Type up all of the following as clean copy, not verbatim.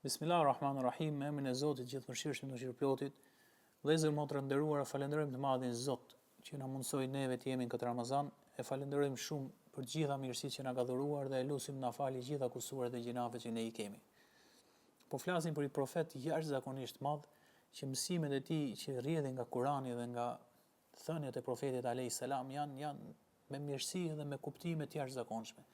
Bismillah Rahman Rahim, me emrin e Zotit Gjithëmëshirshmit Mëshirëplotit, vëllezër motra të nderuara, falenderojmë të madhin Zot që na mundësoi neve të jemi në këtë Ramazan, e falenderojmë shumë për të gjitha mirësitë që na ka dhuruar dhe e lusim na fali gjitha kusuret dhe gjynafet që ne i kemi. Po flasim për një profet jashtëzakonisht të madh, që mësimet e tij që rrjedhin nga Kurani dhe nga thëniet e profetit alayhis salam janë janë me mirësi dhe me kuptime të jashtëzakonshme.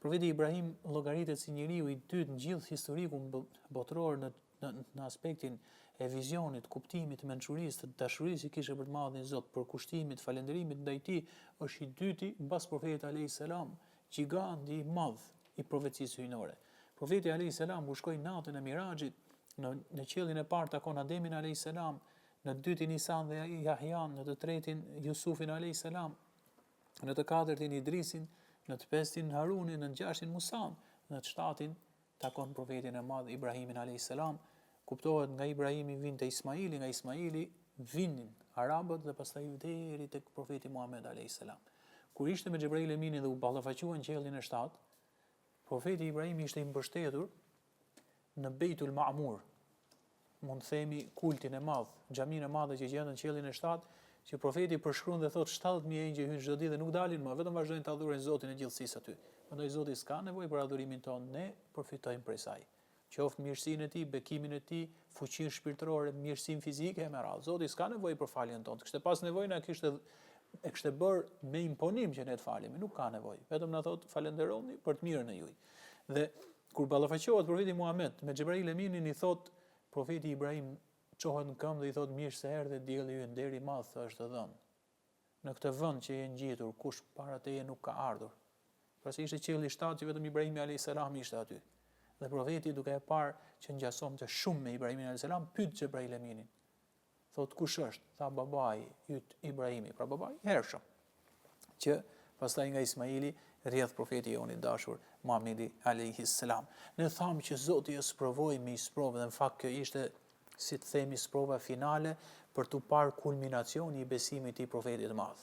Profeti Ibrahim llogaritet si njeriu i dytë në gjithë historikun botëror në në, në aspektin e vizionit, kuptimit, mençurisë, të dashurisë që kishte për të madhin Zot, përkushtimit, falënderimit ndaj tij, është i dyti mbas profetit alayhis salam, gjigandi i madh i profecisë hyjnore. Profeti alayhis salam kur shkoi natën e Miraxhit në në qiellin e parë takon Ademin alayhis salam, në të dytin Isan dhe Jahjan, në të tretin Jusufin alayhis salam, në të katërtin Idrisin, në të pestin Harunin, në të gjashtin Musan, në të shtatin takon profetin e madh Ibrahimin alayhis salam. Kuptohet nga Ibrahimi vinte Ismaili, nga Ismaili vinin arabët dhe pastaj deri tek profeti Muhammed alayhis salam. Kur ishte me Xhebrail Eminin dhe u ballafaquan në qiellin e shtatë, profeti Ibrahim ishte i mbështetur në Bejtul Ma'mur, mund të themi kultin e madh, xhaminë e madhe që gjendet në qiellin e shtatë, që profeti përshkruan dhe thotë 70000 engjëj hyjnë çdo ditë dhe nuk dalin më, vetëm vazhdojnë të adhurojnë Zotin e gjithësisë aty. Prandaj Zoti s'ka nevojë për adhurimin tonë, ne përfitojmë prej saj. Qoftë mirësinë e tij, bekimin e tij, fuqinë shpirtërore, mirësinë fizike e me radhë. Zoti s'ka nevojë për faljen tonë. Kishte pas nevojë na kishte e kishte bërë me imponim që ne të falemi, nuk ka nevojë. Vetëm na thotë falënderoni për të mirën e juaj. Dhe Kur ballafaqohet profeti Muhamed me Xhebrail Eminin i thotë profeti Ibrahim çohet në këmbë dhe i thotë mirë se erdhe djali ynë nderi i madh të është dhënë. Në këtë vend që je ngjitur kush para teje nuk ka ardhur. Pra se ishte qielli i shtatë që vetëm Ibrahimi alayhis salam ishte aty. Dhe profeti duke e parë që ngjasonte shumë me Ibrahimin alayhis salam pyet Xhebrail Eminin. Thotë kush është? Tha babai yt Ibrahimi, pra babai i hershëm. Që pastaj nga Ismaili rrjedh profeti jonë i dashur Muhamedi alayhi salam. Ne thamë që Zoti e sprovoi me një sprovë dhe në fakt kjo ishte si të themi sprova finale për t'u parë kulminacioni i besimit të profetit të madh.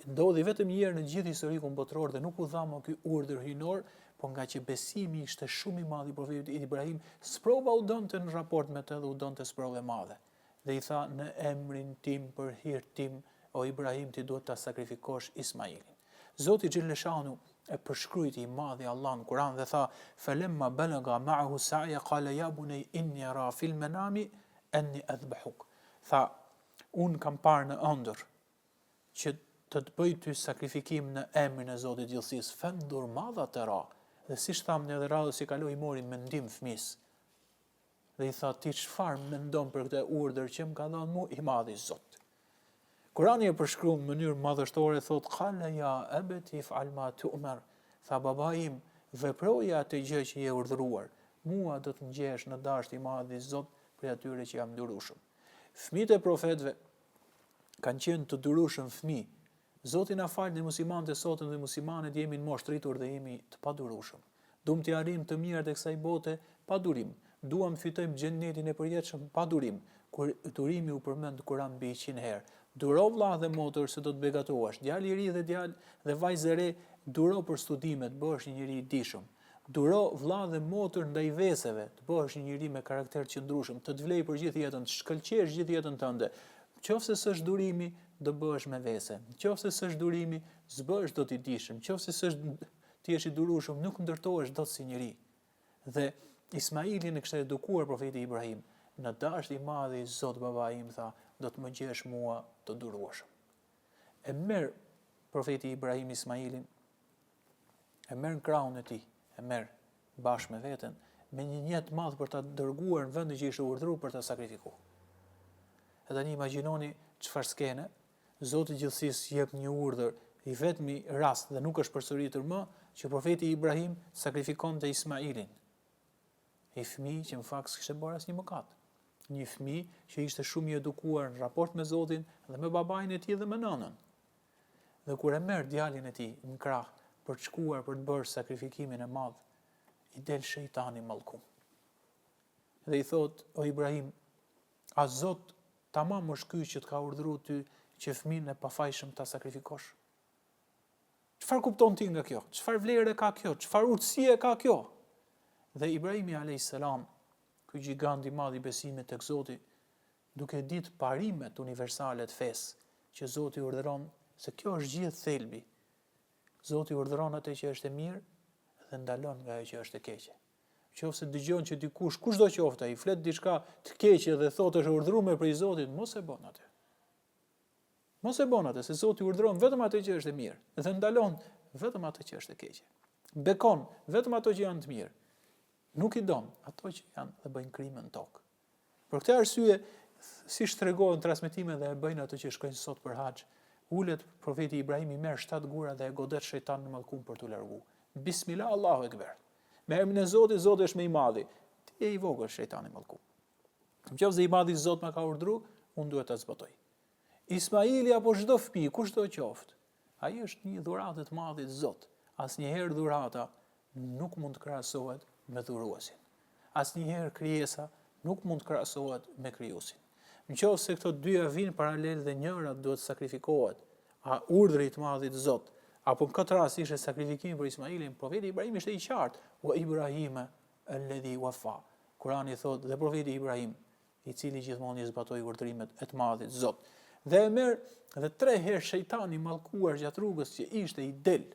Ndodhi vetëm një herë në gjithë historikun botëror dhe nuk u dha më ky urdhër hyjnor, po ngaqë besimi ishte shumë i madh i profetit Ibrahim, sprova u donte në raport me të dhe u donte sprovë e madhe. Dhe i tha në emrin tim për hir tim, o Ibrahim ti duhet ta sakrifikosh Ismailin. Zoti xhelleshanu e përshkrujti i madhi Allah në Kur'an dhe tha: "Falamma balaga ma'ahu sa'ya qala ya bunay inni ara fil manami anni adhbahuk." Tha, unë kam parë në ëndërr që të të bëj ty sakrifikim në emrin e Zotit të Gjithësisë, fendhur madha tera. Dhe siç thamë ne edhe radhës që kaloi i mori mendim fëmijës. Dhe i tha ti çfarë mendon për këtë urdhër që më ka dhënë mu i madhi Zot. Kurani e përshkruan në mënyrë madhështore thotë qala ya abati if'al ma tu'mar. Tha baba im, veproje atë gjë që je urdhëruar. Mua do të më gjesh në dashtë i madhi Zot prej atyre që jam durueshëm. Fëmijët e profetëve kanë qenë të durueshëm fëmijë. Zoti na faltë ne muslimanët e sotëm dhe muslimanet jemi në moshë të rritur dhe jemi të padurueshëm. Duam t'i arrijmë të mirat e kësaj bote pa durim. Duam të fitojmë xhennetin e përjetshëm pa durim, kur durimi u përmend në Kur'an mbi 100 herë. Duro vëlla dhe motër se do të begatohesh. Djalë i ri dhe djalë dhe vajzë e re, duro për studimet, bëhesh një njeri i dijshëm. Duro vëlla dhe motër ndaj veseve, të bëhesh një njeri me karakter të qëndrueshëm, të të vlejë për gjithë jetën, të shkëlqesh gjithë jetën tënde. Nëqoftëse s'është durimi, do bëhesh me vese. Nëqoftëse s'është durimi, s'bëhesh dot i dijshëm. Nëqoftëse s'është të jesh i durueshëm, nuk ndërtohesh dot si njeri. Dhe Ismailin e kishte edukuar profeti Ibrahim, në dashtë i madhi Zot baba im tha, do të më gjesh mua të durueshëm. E merr profeti Ibrahim Ismailin e merr në krahun e tij, e merr bashkë me veten, me një nijet të madh për ta dërguar në vendin që ishte urdhëruar për ta sakrifikuar. E tani imagjinoni çfarë skene, Zoti i gjithësisë jep një urdhër, i vetmi rast dhe nuk është përsëritur më, që profeti Ibrahim sakrifikonte Ismailin. Një fëmijë që në fakt s'kishte bërë asnjë mëkat. Një fëmijë që ishte shumë i edukuar në raport me Zotin dhe me babain e tij dhe me nënën. Dhe kur e merr djalin e tij në krah për të shkuar për të bërë sakrifikimin e madh, i del shejtani i mallkum. Dhe i thotë, o Ibrahim, a Zot tamam është ky që të ka urdhëruar ty që fëmijën e pafajshëm ta sakrifikosh? Çfarë kupton ti nga kjo? Çfarë vlere ka kjo? Çfarë urtësie ka kjo? Dhe Ibrahimi alayhis salam. Ky gjigant i madh i besimit tek Zoti, duke ditë parimet universale të fesë, që Zoti urdhëron se kjo është gjithë thelbi. Zoti urdhëron atë që është e mirë dhe ndalon nga ajo që është e keqe. Qoftë se dëgjon që dikush, kushdo qoftë ai, flet diçka të keqe dhe thotë është e urdhëruar prej Zotit, mos e bën atë. Mos e bën atë, se Zoti urdhëron vetëm atë që është e mirë dhe ndalon vetëm atë që është e keqe. Bekon vetëm ato që janë të mirë. Nuk i don ato që janë dhe bëjnë krime në tokë. Për këtë arsye, siç tregohen transmetime dhe e bëjnë ato që shkojnë sot për haxh, ulet profeti Ibrahim i merr shtatë gura dhe e godet shejtanin e mallkum për t'u largu. Bismillah Allahu Ekber. Me emrin e Zotit, Zoti është më i madhi. Ti je i vogël shejtan i mallkum. Në qoftë se i madhi Zot më ka urdhru, unë duhet ta zbatoj. Ismaili apo çdo fëmijë, kushdo qoftë, ai është një dhuratë e të madhit Zot. Asnjëherë dhurata nuk mund të krahasohet me dhuruesin. Asnjëherë krijesa nuk mund të krahasohet me krijuesin. Në qoftë se këto dyja vijnë paralel dhe njëra duhet të sakrifikohet, a urdhri i të madhit Zot, apo në këtë rast ishte sakrifikimi për Ismailin, profeti Ibrahim ishte i qartë, wa Ibrahime alladhi wafa. Kurani thotë dhe profeti Ibrahim, i cili gjithmonë i zbatoi urdhrimet e të madhit Zot. Dhe e merr dhe tre herë shejtani i mallkuar gjatë rrugës që ishte i del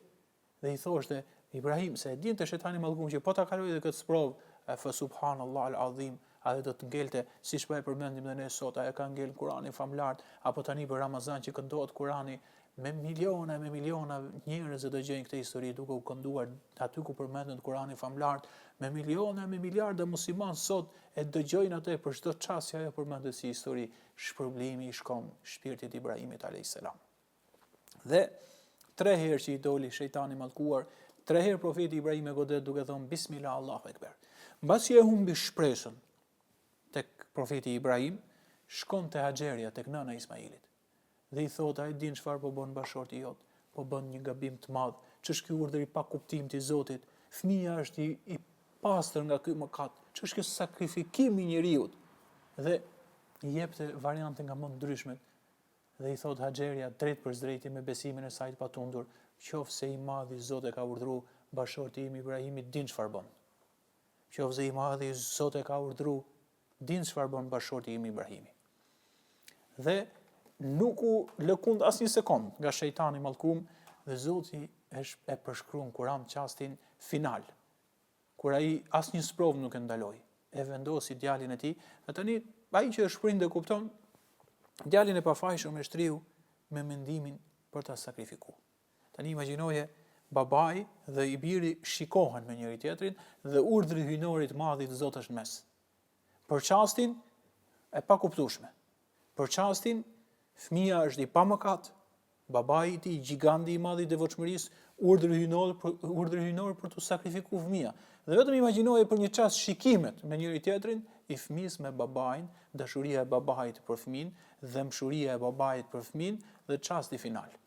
dhe i thoshte Ibrahim se e dinte shejtani i mallkuar që po ta kalojë edhe këtë sprovë, e fa subhanallah al azim, ajo do të ngelte siç po e përmendim dhe ne sot, ajo ka ngel Kurani famlart, apo tani për Ramazan që këndohet Kurani me miliona e me miliona njerëz e dëgjojnë këtë histori duke u kënduar aty ku përmendet Kurani famlart, me miliona e me miliarda musliman sot e dëgjojnë atë për çdo çast që ajo përmendet si histori, shpërblimi i shkon shpirtit Ibrahimit alayhis salam. Dhe tre herë që i doli shejtani i mallkuar, tre herë profeti Ibrahim e godet duke thënë bismillah Allahu ekber. Mbasi e humbi shpresën tek profeti Ibrahim, shkon te Haxheria tek nëna e Ismailit. Dhe i thotë, a e din çfarë po bën bashkëshorti jot? Po bën një gabim të madh. Ç'është ky urdhër i pakuptimtë i Zotit? Fëmija është i, i pastër nga ky mëkat. Ç'është ky sakrifikim i njeriut? Dhe i jepte variante nga më ndryshmet. Dhe i thotë Haxherja drejtpërsëdrejti me besimin e saj të patundur, Qoftë se i madhi Zot e ka urdhru, bashkëshorti im Ibrahimi din çfarë bën. Qoftë se i madhi Zot e ka urdhru, din çfarë bën bashkëshorti im Ibrahimi. Dhe nuk u lëkund asnjë sekond nga shejtani i mallkum dhe Zoti e, e përshkruan Kur'an çastin final. Kur ai asnjë sprovë nuk e ndaloi, e vendosi djalin e tij, dhe tani ai që është prind e kupton, djalin e pafajshëm e shtriu me mendimin për ta sakrifikuar. Tani imagjinoje babai dhe i biri shikohen me njëri tjetrin dhe urdhri hyjnor i të madhit Zot është në mes. Për çastin e pakuptueshme. Për çastin fëmija është i pamëkat, Babai i tij, gjigandi i madh i devotshmërisë, urdhri hyjnor, urdhri hyjnor për t'u sakrifikuar fëmija. Dhe vetëm imagjinoje për një çast shikimet me njëri tjetrin, i fëmijës me babain, dashuria e babait për fëmijën, dhembshuria e babait për fëmijën dhe çasti final.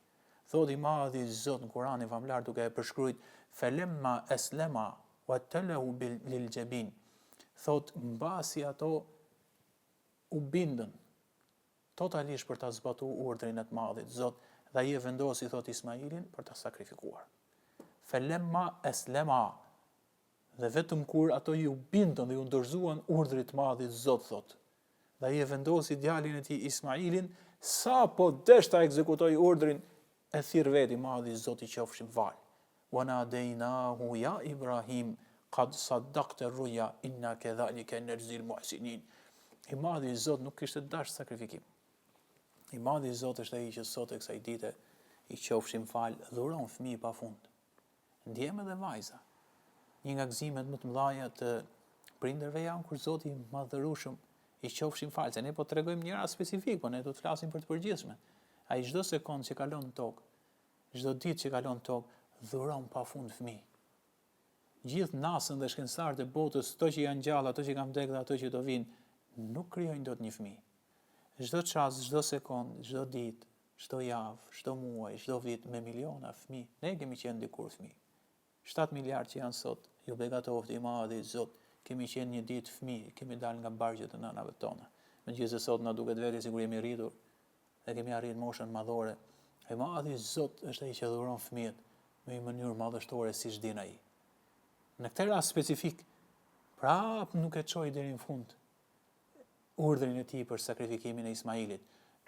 Thotë i madhi Zot në Kuranin famëlartë duke e përshkrujt felemma eslema wa talahu lil jabin. Thotë mbasi ato u bindën totalisht për ta zbatu urdhrin e të madhit Zot dhe ai e vendosi thotë Ismailin për ta sakrifikuar. Felemma eslema dhe vetëm kur ato iu bindën dhe iu dorëzuan urdhrit të madhit Zot thotë dhe ai e vendosi djalin e tij Ismailin sapo desh ta ekzekutojë urdhrin e thirr vetë i madhi Zot i qofshim falë. Wa nadejnahu ja Ibrahim kad saddakte rruja inna kedhalike nexhzil muhsinin. I madhi Zot nuk kishte dash sakrifikim. I madhi Zot është ai që sot e kësaj dite i qofshim falë dhuron fëmijë pa fund. Djem edhe vajza. Një nga gëzimet më të mëdha të prindërve janë kur Zoti i madhërueshëm i qofshim falë, se ne po tregojmë një rast specifik, po ne do të flasim për të përgjithshmen. Ai çdo sekond që kalon në tokë, Çdo ditë që kalon në tokë, dhuron pa fund fëmijë. Gjithë NASA-n dhe shkencëtarët e botës, ato që janë gjallë, ato që kanë vdekur dhe ato që do vinë, nuk krijojnë dot një fëmijë. Çdo çast, çdo sekond, çdo ditë, çdo javë, çdo muaj, çdo vit me miliona fëmijë. Ne kemi qenë dikur fëmijë. 7 miliard që janë sot, ju begatoftë i madhi Zot, kemi qenë një ditë fëmijë, kemi dalë nga barqet e nënave tona. Megjithëse sot na duket vetja sikur jemi rritur, dhe kemi arrit moshën madhore. I madhi Zot është ai që dhuron fëmijët në një mënyrë madhështore siç din ai. Në këtë rast specifik, Prapë nuk e çoi deri në fund urdhrin e tij për sakrifikimin e Ismailit.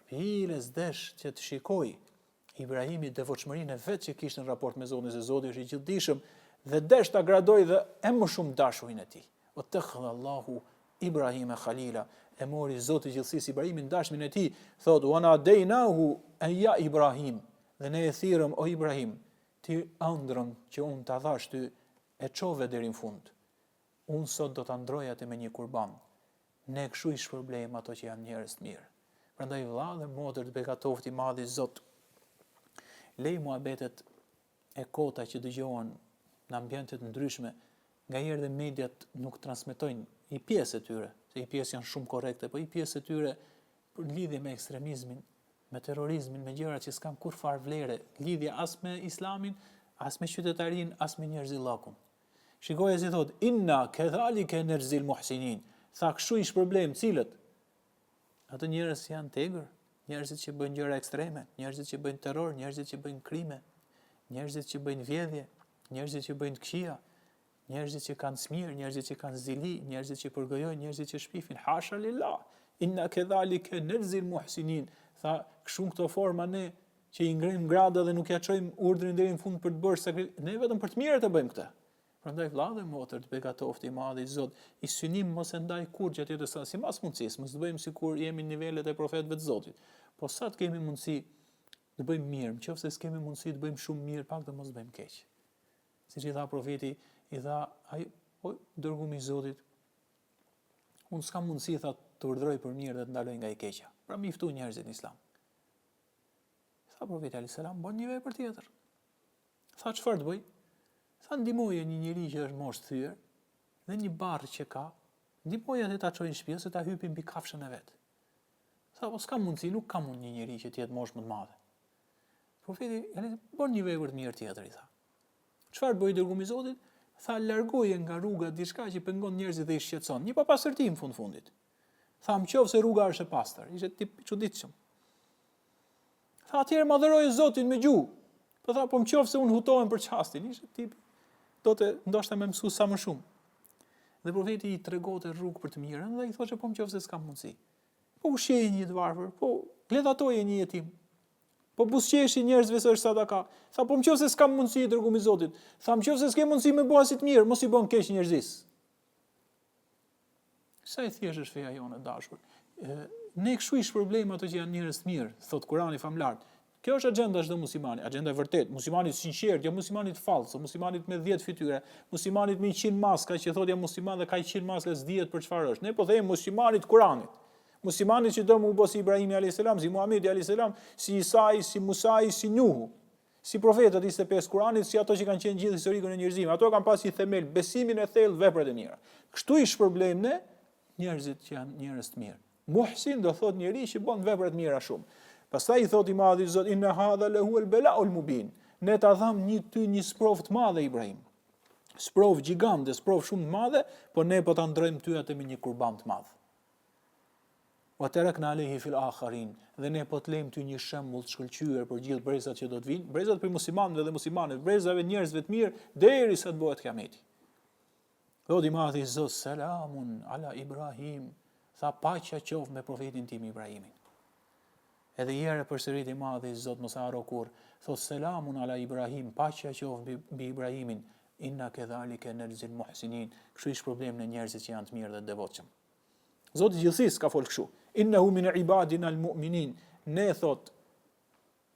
Biles desh që të shikojë Ibrahimi devotshmërinë e vet që kishte në raport me Zotin, se Zoti është i gjithëdijshëm dhe desh ta gradojë dhe e më shumë dashurin e tij. Ue-tekhadhe Allahu Ibrahime Khalila, e mori Zoti i gjithësisë Ibrahimin dashmin e tij, thotë wa nadejnahu en ja Ibrahim, dhe ne e thirrëm o Ibrahim, ti ëndrrën që unë ta dhashë ty e çove deri në fund. Unë sot do ta ndroj atë me një kurban. Ne kështu i shpërblejmë ato që janë njerëz të mirë. Prandaj vëlla dhe motër të begatoftë i madhi Zot. Lej muhabetet e kota që dëgjohen në ambiente të ndryshme, nganjëherë dhe mediat nuk transmetojnë një pjesë e tyre, se një pjesë janë shumë korrekte, po një pjesë e tyre për lidhje me ekstremizmin, me terrorizmin, me gjëra që s'kan kurrfarë vlere, lidhje as me islamin, as me qytetarinë, as me njerëzillëkun. Shikoje si thotë, inna kedhalike nexhzil muhsinin, tha kështu i shpërblejmë cilët? Ato njerëz që janë të egër, njerëzit që bëjnë gjëra ekstreme, njerëzit që bëjnë terror, njerëzit që bëjnë krime, njerëzit që bëjnë vjedhje, njerëzit që bëjnë të këqija, njerëzit që kanë smirë, njerëzit që kanë zili, njerëzit që përgojojnë, njerëzit që shpifin, hasha lillah, inna kedhalike nexhzil muhsinin, tha kështu në këto forma ne që i ngrejmë grada dhe nuk ja çojmë urdhrin deri në fund për të bërë sakrificë, ne vetëm për të mirët e bëjmë këtë. Prandaj vëlla dhe motër të begatoftë i madhi Zot, i synim mos e ndaj kurrë gjatë jetës së sipas mundësisë, mos të bëjmë sikur jemi në nivelet e profetëve të Zotit. Po sa të kemi mundësi të bëjmë mirë, nëse s'kemi mundësi të bëjmë shumë mirë, pak të mos bëjmë keq. Siç i tha profeti, i tha ai, o dërgumi i Zotit, unë s'kam mundësi tha të urdhëroj për mirë dhe të ndaloj nga e keqja. Pra mi ftu njerëzit në Islam. Tha profeti alayhis salam, bën një vepër tjetër. Tha çfarë të bëj? Tha ndihmoje një njeri që është moshë thyer dhe një barrë që ka, ndihmoje atë ta çojë në shtëpi ose ta hypi mbi kafshën e vet. Tha, po s'kam mundësi, nuk kam unë një njeri që të jetë moshë më të madhe. Profeti, bën një vepër të mirë tjetër, i tha. Çfarë bëj i dërgumi i Zotit? Tha, largoje nga rruga diçka që pengon njerëzit dhe i shqetëson. Një papastërti në fund fundit. Tha, në qoftë se rruga është e pastër, ishte tip i çuditshëm. Tha, atëherë madhëroje Zotin me gjuhë. Po tha, po në qoftë se unë hutohem për çastin, ishte tip, do të ndoshta me mësu sa më shumë. Dhe profeti i tregonte rrugë për të mirën dhe i thoshte po në qoftë se s'kam mundësi. Po ushqeje një të varfër, po ledhatoje një jetim. Po buzëqeshi njerëzve se është sadaka. Tha po në qoftë se s'kam mundësi i dërgumi i Zotit. Tha në qoftë se s'ke mundësi me bo asnjë të mirë, mos i bën keq njerëzisë. Sa e thjeshtë është feja jonë e dashur. Ne kështu i shpërblejmë ato që janë njerëz të mirë, thot Kurani famëlartë. Kjo është agjenda e çdo muslimani, agjenda e vërtetë, muslimanit sinqert, jo muslimanit fallco, muslimanit me 10 fytyra, muslimanit me 100 maska që thotë jam musliman dhe ka 100 maska s'dihet për çfarë është. Ne po themi muslimanit Kuranit. Muslimanit që do me u bë si Ibrahimi alayhis salam, si Muhamedi alayhis salam, si Isai, si Musai, si Nuhu. Si profetët 25 Kuranit, si ato që kanë qenë gjithë historikun e njerëzimit, ato kanë pas një themel, besimin e thellë, veprat e mira. Kështu i shpërblejmë ne njerëzit që janë njerëz të mirë. Muhsin do thotë njeri që bën vepra të mira shumë. Pastaj i thotë i madhi Zot inna hadha lahu al bala'ul mubin. Ne ta dhamë një ty një sprovë të madhe Ibrahim. Sprovë gjigande, sprovë shumë të madhe, po ne po ta ndrojmë ty atë me një kurban të madh. Wa tarakna alejhi fil akharin, dhe ne po të lejmë ty një shembull të shkëlqyer për gjithë brezat që do të vijnë, brezat prej muslimanëve dhe muslimaneve, brezave njerëzve të mirë derisa të bëhet kiameti. Thotë i madhi Zot selamun ala Ibrahim, tha paqja qoftë me profetin tim Ibrahimin. Edhe një herë e përsërit i madhi Zot mos e harro kurrë, thot selamun ala Ibrahim, paqja qoftë mbi, mbi Ibrahimin, inna kedhalike nexhzil muhsinin, kështu i shpërblejmë ne njerëzit që janë të mirë dhe të devotshëm. Zoti i gjithësisë ka fol kështu. Innehu min ibadina al-mu'minin. Ne thot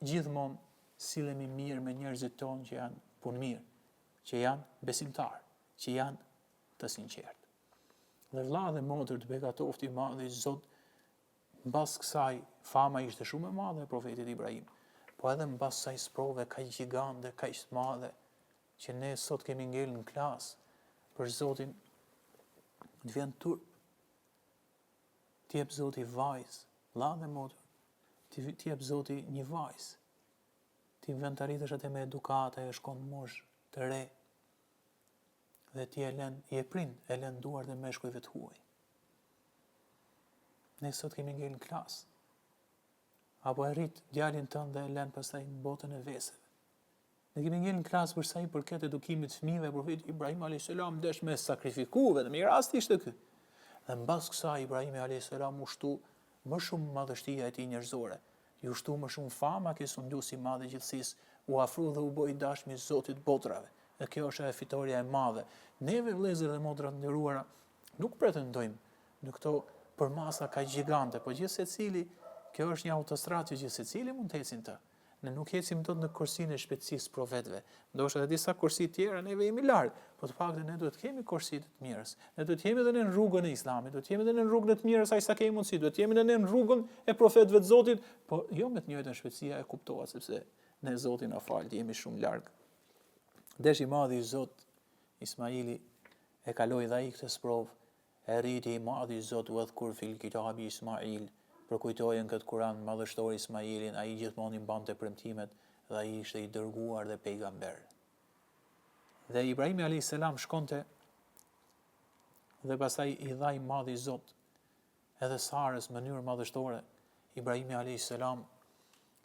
gjithmonë sillemi mirë me njerëzit tonë që janë punëmirë, që janë besimtarë, që janë të sinqertë. Dhe vëlla dhe motër të begatoftë i madhi Zot, mbas kësaj fama ishte shumë e madhe e profetit Ibrahim, po edhe mbas kësaj sprove kaq gjigande, kaq të madhe, që ne sot kemi ngel në klasë për Zotin, të vjen turp. Të jep Zoti vajzë, vëlla dhe motër, të jep Zoti një vajzë. Ti në vend ta rritësh atë me edukatë, ajo shkon në moshë të re. Dhe ti e lën, je prind, e lën duart e meshkujve të huaj. Ne sot kemi ngel në klasë. Apo e rrit djalin tënd dhe e lën pastaj në botën e veseve. Ne kemi ngel në klasë për sa i përket edukimit të fëmijëve, profeti Ibrahim alayhis salam desh me sakrifiku vetëm një rast ishte ky. Dhe mbas kësaj Ibrahimi alayhis salam u shtu më shumë madhështia e tij njerëzore. Iu shtu më shumë fama ke sunduesi i madh i gjithësisë, u afru dhe u bë i dashmi i Zotit të botrave. Dhe kjo është ajo fitorja e madhe. Neve vëllezër dhe motra të nderuara, nuk pretendojmë në këto përmasa kaq gjigante, po gjithsecili, kjo është një autostradë që gjithsecili mund të ecin të. Ne nuk ecim dot në korsinë e shpejtësisë së profetëve. Ndoshta edhe disa korsi të tjera neve jemi larg, po të paktën ne duhet të kemi korsi të të mirës. Ne duhet të jemi edhe në rrugën e Islamit, duhet të jemi edhe në rrugën e të mirës aq sa kemi mundësi, duhet të jemi edhe në rrugën e profetëve të Zotit, po jo me të njëjtën shpejtësi e kuptohet sepse ne Zoti na fal, jemi shumë larg. Desh i madhi Zot Ismaili e kaloi dhe ai këtë sprovë E rriti i madhi Zot Wedhkur fil kitabi Ismail, përkujtoje në këtë Kuran madhështor Ismailin, ai gjithmonë i mbante premtimet dhe ai ishte i dërguar dhe pejgamber. Dhe Ibrahimi alayhis salam shkonte dhe pastaj i dha i madhi Zot edhe Sarës në mënyrë madhështore. Ibrahimi alayhis salam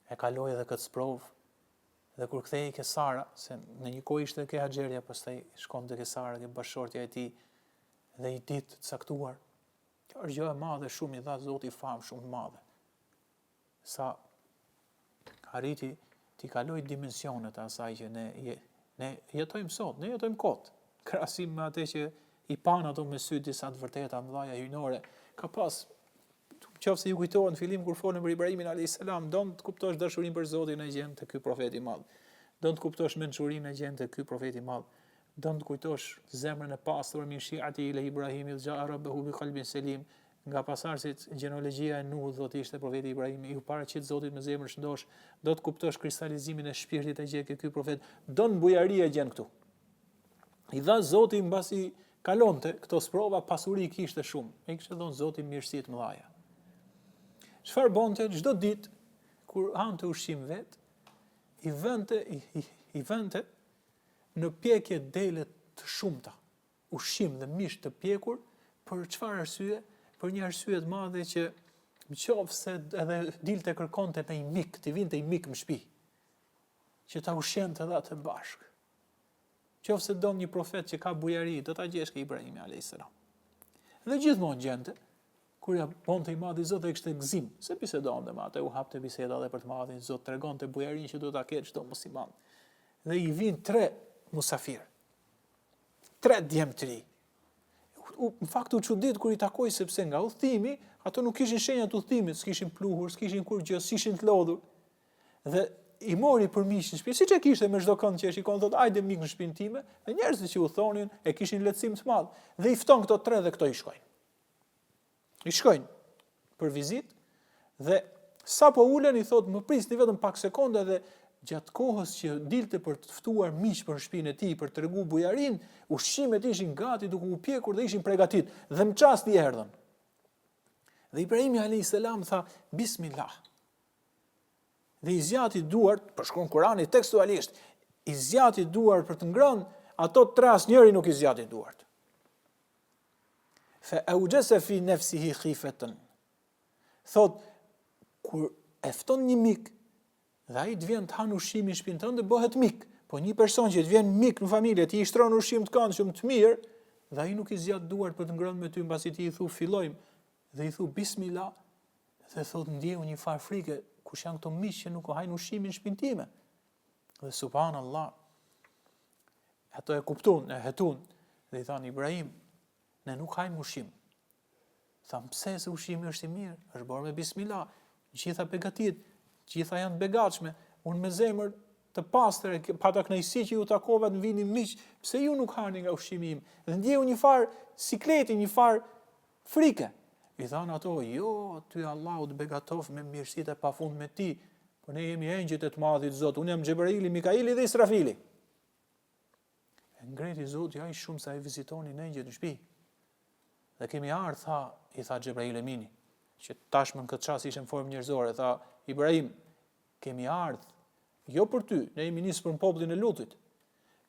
e kaloi edhe këtë sprovë dhe kur kthehej ke Sara, se në një kohë ishte ke Haxherja, pastaj shkonte ke Sara, ke bashkëshortja e tij, dhe një ditë të caktuar. Kjo është gjë e madhe shumë i dha Zoti famë shumë të madhe. Sa arriti t'i kalojë dimensionet e asaj që ne je, ne jetojmë sot, ne jetojmë kot. Krahasim me atë që i panë ato me sy disa të vërteta mëdha hyjnore, ka pas qoftë se ju kujtohet në fillim kur folëm për Ibrahimin alayhis salam, don të kuptosh dashurinë për Zotin e gjen te ky profet i madh. Don të kuptosh mençurinë e gjen te ky profet i madh. Don të kujtosh zemrën e pastër min shi'atihi le Ibrahim idh ja'a rabbahu bi qalbin selim, nga pasardhësit gjenealogjia e Nuhut do të ishte profeti Ibrahim, iu paraqit Zotit me zemër shëndosh, do të kuptosh kristalizimin e shpirtit e gjen ke ky profet, don bujari e gjen këtu. I dha Zoti mbasi kalonte këto sprova, pasuri kishte shumë. I kishte dhënë Zoti mirësi të mëdha. Çfarë bonte çdo ditë kur hante ushqim vet, i vënte i, i, i vënte në pjekje dele të shumta, ushqim dhe mish të pjekur, për çfarë arsye? Për një arsye të madhe që në qoftë se edhe dilte kërkonte një mik, t'i vinte një mik në shtëpi, që ta ushqente edhe atë bashkë. Qoftë se don një profet që ka bujari, do ta gjesh ke Ibrahimi alayhis salam. Dhe gjithmonë gjente, Kur ja bonte i madhi Zot e kishte gëzim, se bisedonte me atë, u hapte biseda edhe për të madhin Zot, tregonte bujarinë që duhet ta ketë çdo musliman. Dhe i vijnë tre musafir. Tre djem të ri. U, në fakt u çudit kur i takoi sepse nga udhëtimi, ato nuk kishin shenja të udhëtimit, s'kishin pluhur, s'kishin kurrgjë, s'ishin të lodhur. Dhe i mori për miq në shtëpi, siç e kishte me çdo kënd që e shikon, thotë, "Hajde mik në shtëpinë time." Dhe njerëzit që udhëtonin e kishin lehtësim të madh. Dhe i fton këto tre dhe këto i shkojnë. I shkojnë për vizitë dhe sapo ulen i thotë më prisni vetëm pak sekonda dhe gjatë kohës që dilte për të ftuar miq për në shtëpinë e tij për të treguar bujarinë, ushqimet ishin gati duke u pjekur dhe ishin pregatit dhe në çast i erdhën. Dhe Ibrahimi alayhis salam tha bismillah. Dhe i zgjati duart, përshkruan Kurani tekstualisht, i zgjati duart për të ngrënë, ato tre asnjëri nuk i zgjati duart. Fe euxhese fi nefsihi khifeten. Thot, kur e fton një mik, dhe ai të vjen të han ushqimin në shpinë tënde, bëhet mik. Po një person që të vjen mik në familje, ti i shtron ushqim të këndshëm të mirë, dhe ai nuk i zgjat duart për të ngrënë me ty, mbasi ti i thu fillojmë, dhe i thu bismillah, dhe thot ndjeu një farë frike, kush janë këto miq që nuk hajnë ushqimin në shpinë time. Dhe subhanallah, ato e kuptun, e hetun, dhe i thanë Ibrahim, ne nuk hajmë ushqim. Thanë, pse se ushqimi është i mirë, është bërë me bismillah, gjitha begatit, gjitha janë begatshme, unë me zemër të pastër, pata kënaqësi që ju takova të vini miq, pse ju nuk hani nga ushqimi im? Dhe ndjeu një farë sikleti, një farë frike. I thanë ato, jo, ty Allahu të begatoftë me mirësitë e pafundme të tij, po ne jemi engjëjt e të madhit Zot, unë jam Xhebraili, Mikaili dhe Israfili. E ngreti Zoti aq shumë sa e vizitonin engjëjt në shtëpi. Dhe kemi ardhë, tha, i tha Xhebrail Emini, që tashmë në këtë çast ishte në formë njerëzore, tha, Ibrahim, kemi ardhë, jo për ty, ne jemi nisë për në popullin e Lutit,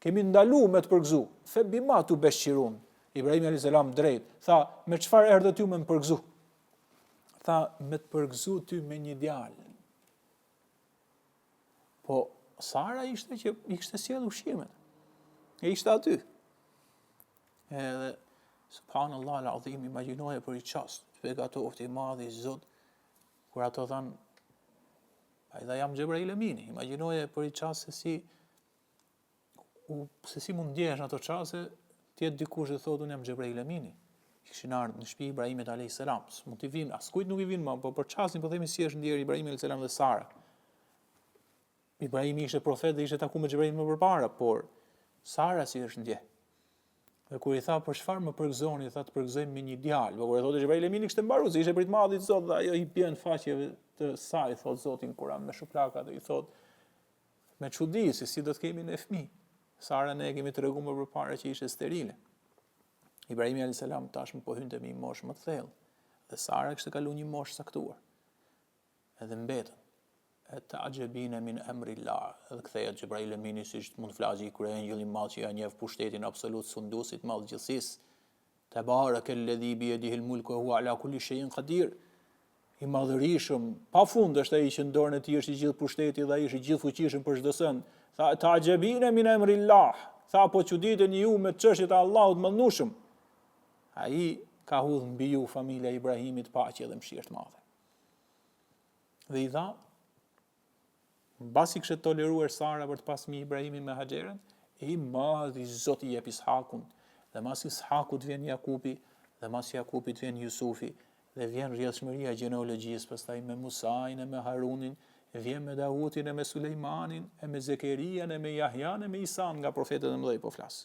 kemi ndalu me të përgëzu, fe bima tubeshirun, Ibrahim a.s. drejt, tha, me çfarë erdhët ju me më përgëzu? Tha, me të përgëzu ty me një djalë. Po, Sara ishte që i kishte sjellë ushqimet. E ishte aty. Edhe subhanallahu al-azim imagjinoje për një çast, të begatoftë i madhi Zot kur ato thanë ai tha jam Xhebrail Emini, imagjinoje për një çast se si u se si mund ndjehesh në ato çaste, të jetë dikush dhe thotë unë jam Xhebrail Emini. Kishin ardhur në shtëpi Ibrahimit alayhis salam. S'mund t'i vinë, askujt nuk i vinë më, po për çastin po themi si është ndjerë Ibrahimi alayhis salam dhe Sara. Ibrahimi ishte profet dhe ishte taku me Xhebrailin më përpara, por Sara si është ndje. Dhe kur i tha për çfarë më përgëzoni, tha të përgëzojmë me një djalë. Po kur e thotë Xhebrail Emini kishte mbaruar, se ishte prej të madhit Zot dhe ajo i bjen faqeve të saj, thotë Zoti në Kur'an me shuplaka dhe i thotë me çudi se si do të kemi ne fëmijë. Sara ne e kemi treguar më përpara që ishte sterile. Ibrahimi alayhis salam tashmë po hynte në një moshë më të thellë dhe Sara kishte kaluar një moshë caktuar. Edhe mbetën. E ta'xhebine min emrillah, edhe kthehet Xhebrail Emini siç mund të flasi kryengjëll i madh që ia njeh pushtetin absolut sunduesit të madh gjithësisë. Tebarekelledhi bijedihil mulku ue hua ala kulli shejin kadir. I madhërishëm, pa fund është ai që në dorën e tij është i gjithë pushteti dhe ai është i gjithëfuqishëm për çdo send. Tha ta'xhebine min emrillah, tha po çuditeni ju me çështjet e Allahut të madhnushëm. Ai ka hudh mbi ju familja e Ibrahimit paqe dhe mëshirë të madhe. Dhe i dha, mbasi kishte toleruar Sara për të pas fëmijë Ibrahimi me Haxheren, i madhi Zot i jep Ishakun, dhe mas Ishakut vjen Jakupi, dhe mas Jakupit vjen Jusufi, dhe vjen rrjedhshmëria e gjenealogjisë pastaj me Musain e me Harunin, vjen me Dautin e me Sulejmanin, e me Zekerian e me Jahjan e me Isan nga profetët e mëdhenj po flas.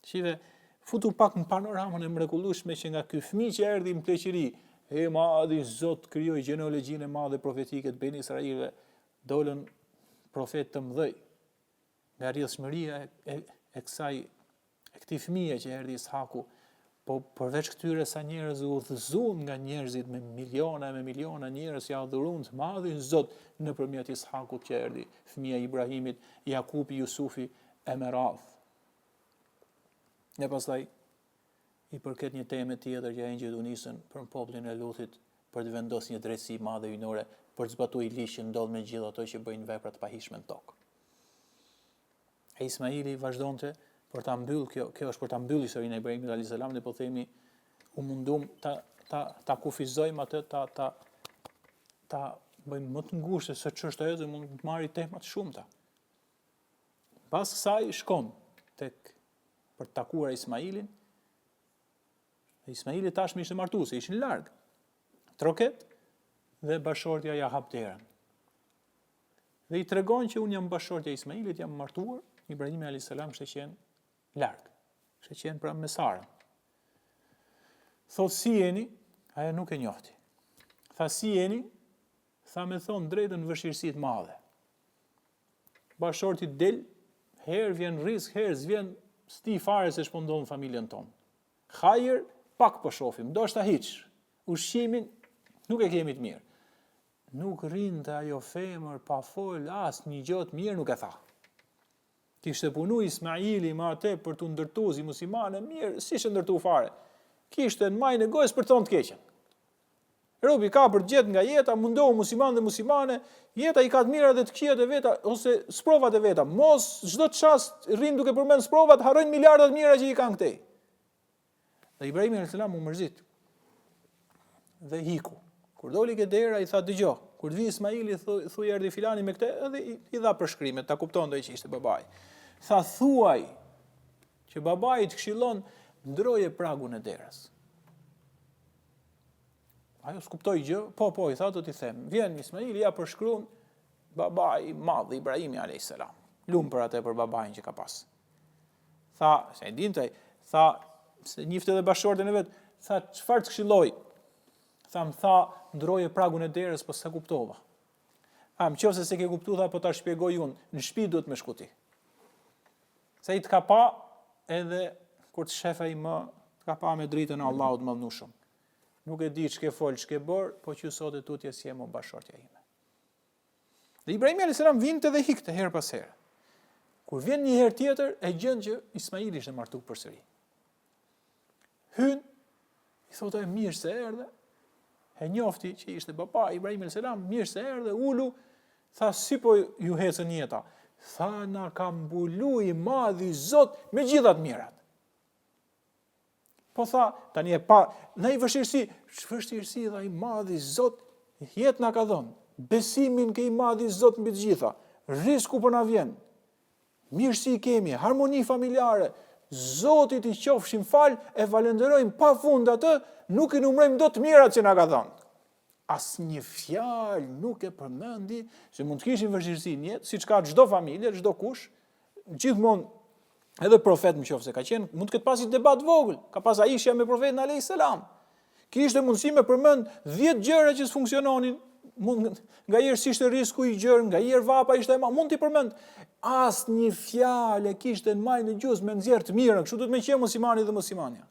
Shife, futu pak në panoramën e mrekullueshme që nga ky fëmijë që erdhi në pleqëri, i madhi Zot krijoi gjenealogjinë e madhe profetike të Beni Israilëve, dolën profetë të mëdhenj. Nga rrjedhshmëria e, e, e kësaj e këtij fëmije që erdhi Ishaku, po përveç këtyre sa njerëz u udhëzuan nga njerëzit me miliona e me miliona njerëz që adhuruan të madhin Zot nëpërmjet Ishakut që erdhi, fëmija i Ibrahimit, Jakupi, Jusufi e me radhë. E pastaj i përket një teme tjetër që engjëjt u nisën për popullin e Lutit për të vendosur një drejtësi madhe hyjnore për të zbatuar ligj që ndodh me gjithë ato që bëjnë vepra të pahijshme në tokë. E Ismaili vazhdonte për ta mbyll kjo, kjo është për ta mbyll historinë e Ibrahimit alayhis salam, ne po themi u mundum ta ta ta kufizojmë atë ta ta ta bëjmë më të ngushtë se ç'është ajo dhe mund të marrë tema të shumta. Pas kësaj shkon tek për të takuar Ismailin. Dhe Ismaili tashmë ishte martuar, se ishin larg. Troket dhe bashkëshortja ia hap derën. Dhe i tregon që unë jam bashkëshortja e Ismailit, jam martuar, Ibrahimi alayhis salam kishte qenë larg. Kishte qenë pra me Sarën. Thot si jeni? Ajo nuk e njohti. Tha si jeni? Tha me thonë drejtën vështirësi të madhe. Bashkëshorti del, herë vjen rrisk, herë s'vjen, s'di fare se ç'po ndodh në familjen tonë. Hajër, pak po shofim, ndoshta hiç. Ushqimin nuk e kemi të mirë. Nuk rrinte ajo femër pa fol asnjë gjë të mirë nuk e tha. Kishte punu Ismaili me atë për t'u ndërtu si muslimane mirë, s'ishte ndërtu fare. Kishte në majën e gojës për të thonë të keqen. Robi ka për të gjetë nga jeta, mundohu musliman dhe muslimane, jeta i ka të mirat dhe të këqijat e veta ose sprovat e veta. Mos çdo çast rrin duke përmend sprovat, harrojnë miliardat të mira që i kanë këtej. Dhe Ibrahimi alayhis salam u mërzit. Dhe iku. Kur doli ke dera i tha dëgjo, kur të vi Ismaili thuj erdhi filani me këtë edhe i, i dha përshkrimet, ta kuptonte që ishte babai. Tha thuaj që babai të këshillon ndroje pragun e derës. Ajo s'kuptoi gjë, po, po, i tha do t'i them. Vjen Ismaili, ja përshkruan babai i madh Ibrahimi alayhis salam. Lum për atë për babain që ka pas. Tha, se e dinte, tha, se njifte edhe bashkëshorten e vet, tha çfarë të këshilloi? Tha, më tha, ndroje pragun e derës, po s'e kuptova. A, në qoftë se s'e ke kuptu, tha, po ta shpjegoj unë, në shtëpi duhet me shku ti. Se ai të ka pa edhe kur të shef ai më, të ka pa me dritën e Allahut të madhnushëm. Nuk e di ç'ke fol, ç'ke bër, po që sot e tutje s'je më bashkëshortja ime. Dhe Ibrahimi alayhis salam vinte dhe ikte herë pas here. Kur vjen një herë tjetër, e gjen që Ismaili ishte martu përsëri. Hyn, i thotë e mirë se erdhe, e njofti që ishte baba Ibrahim alayhis salam, mirë se erdhe, ulu, tha si po ju ecën jeta. Tha na ka mbulu i madhi Zot me gjitha të mirat. Po tha, tani e pa, naj vështirësi, ç'vështirësi tha i madhi Zot, jetë na ka dhënë, besimin ke i madhi Zot mbi të gjitha, risku po na vjen, mirësi kemi, harmoni familjare, Zotit i qofshim falë, e falënderojmë pa fund atë, nuk i numrojmë dot të mirat që na ka dhënë. Asnjë fjalë nuk e përmendi, se mund të kishin vështirësi në jetë, siç ka çdo familje, çdo kush, gjithmonë edhe profet në qoftë se ka qenë, mund të ketë pas një debat të vogël, ka pas Aishja me profetin alayhis salam. Kishte mundësi me përmend 10 gjëra që s'funksiononin, mund nganjëherë s'ishte risku i gjerë, nganjëherë vapa ishte e madhe, mund t'i përmend. Asnjë fjalë e kishte në majë të gjuhës me nxjerr të mirën, kështu duhet me qenë muslimani dhe muslimania.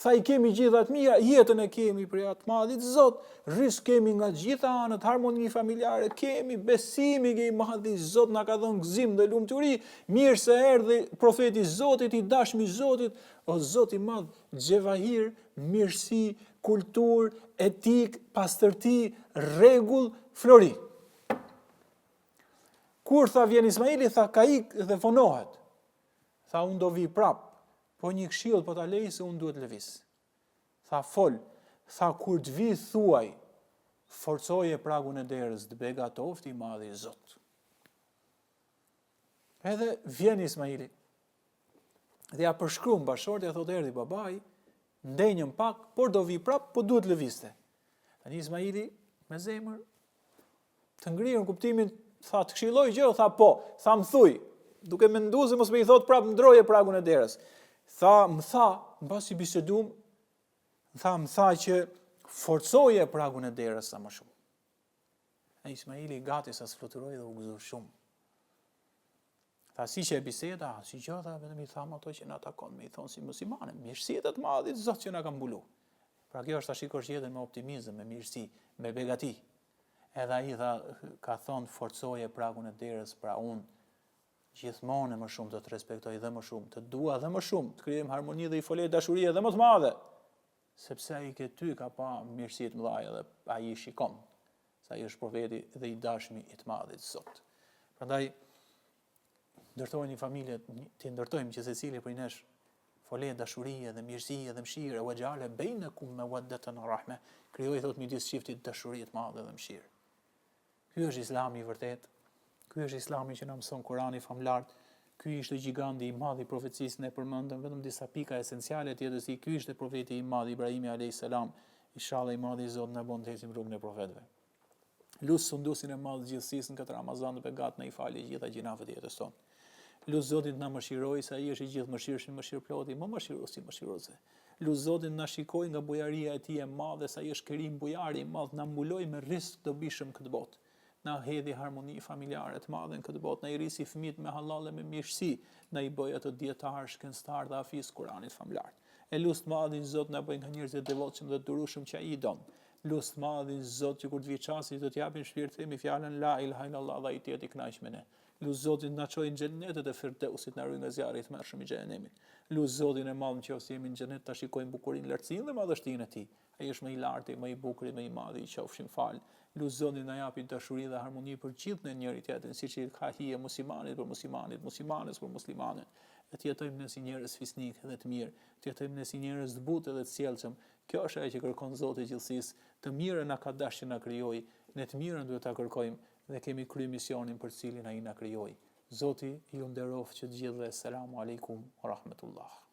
Tha i kemi gjitha të mira, jetën e kemi prej të madhit Zot, risk kemi nga gjitha anët, harmoni familjare kemi, besimi ke i madhi Zot na ka dhënë gëzim dhe lumturi, mirë se erdhi profeti i Zotit, i dashmi i Zotit, o Zot i madh, xhevahir, mirësi, kulturë, etikë, pastërti, rregull, flori. Kur tha vjen Ismaili, tha ka ik dhe vonohet. Tha unë do vi prap, Po një këshillë po ta lej se unë duhet lëviz. Tha fol, tha kur të vi thuaj, forcoje pragun e derës, të begatoftë i madhi Zot. Edhe vjen Ismaili. Dhe ja përshkruan bashkëshortja, thotë erdhi babai, ndenjëm pak, por do vi prap, po duhet lëvizte. Tani Ismaili me zemër Të ngrirë në kuptimin, tha të këshilloj gjë, tha po, tha më thuj, duke mendu se mos me i thot prap ndroje pragun e derës. Tha, më tha, mbasi bisedum, tha, më tha që forcoje pragun e derës sa më shumë. E Ismaili gati sa s'fluturoi dhe u gëzu shumë. Tha si qe biseda, si gjë, tha, vetëm i thamë ato që na takon, me i thonë si muslimanë, mirësitë e të madhit Zot që na ka mbulu. Pra kjo është ta shikosh jetën me optimizëm, me mirësi, me begati. Edhe ai tha, ka thonë forcoje pragun e derës, pra unë gjithmonë e më shumë të të respektoj dhe më shumë, të dua dhe më shumë, të krijojmë harmoni dhe i fole dashurie dhe më të madhe. Sepse ai ke ty ka pa mirësi të mëdha dhe ai i shikon se ai është profeti dhe i dashmi i të madhit Zot. Prandaj ndërtojnë një familje, të ndërtojmë që secili prej nesh fole dashurie dhe mirësie dhe mëshire, wa ja'ala bainakum mawaddatan wa rahma. Krijoi thot midis çiftit dashuri të madhe dhe mëshirë. Ky është Islami i vërtetë. Ky është Islami që na mëson Kurani famëlartë. Ky ishte gjigandi i madh i profecisë, ne përmendëm vetëm disa pika esenciale të jetës së tij. Ky ishte profeti i madh Ibrahimi alayhis salam. Inshallah i madhi Zot na bën të ecim rrugën e profetëve. Lus sunduesin e madh të gjithësisë në këtë Ramazan të begatë na i fali gjitha gjynafet e jetës tonë. Lus Zotin të na mëshirojë se ai është i gjithëmëshirshmi, mëshirëploti, më mëshiruesi i mëshiruesve. Lus Zotin të na shikojë nga bujaria e tij e madhe se ai është Kerim bujari i madh, na mbulojë me rrisk të dobishëm këtë botë. Na hedhi harmoni familjare të madhe në këtë botë, na i rrisi fëmijët me hallall e me mirësi, na i bëjë ato dijetarë, shkencëtarë dhe hafizë të Kuranit famëlartë. E lus të madhin Zot na bëjë nga njerëzit e devotshëm dhe të durueshëm që ai i don. Lus të madhin Zot që kur të vijë çasti që do të japim shpirt themi fjalën la ilaha illallah dhe ai të jetë i kënaqur me ne. Lus Zotin të na çojë në xhenetet e Firdeusit, na ruajë nga zjarri i tmerrshëm i xhehenemit. Lus Zotin e madh në qoftë se jemi në xhenet ta shikojmë bukurinë, lartësinë dhe madhështinë e tij. Ai është më i larti, më i bukuri, më i madhi, i qofshim falë. Lus Zotin na japi dashuri dhe harmoni për gjithë ne njëri tjetrin, siç i ka hije muslimanit për muslimanit, muslimanes për muslimanen. E të jetojmë ne si njerëz fisnikë dhe të mirë, të jetojmë ne si njerëz të butë dhe të sjellshëm. Kjo është ajo që kërkon Zoti i gjithësisë, të mirën na ka dashur që na krijoi, ne të mirën duhet ta kërkojmë dhe kemi kry misionin për të cilin ai na krijoi. Zoti ju nderoftë që të gjithëve Selamu Alejkum wa Rahmetullah.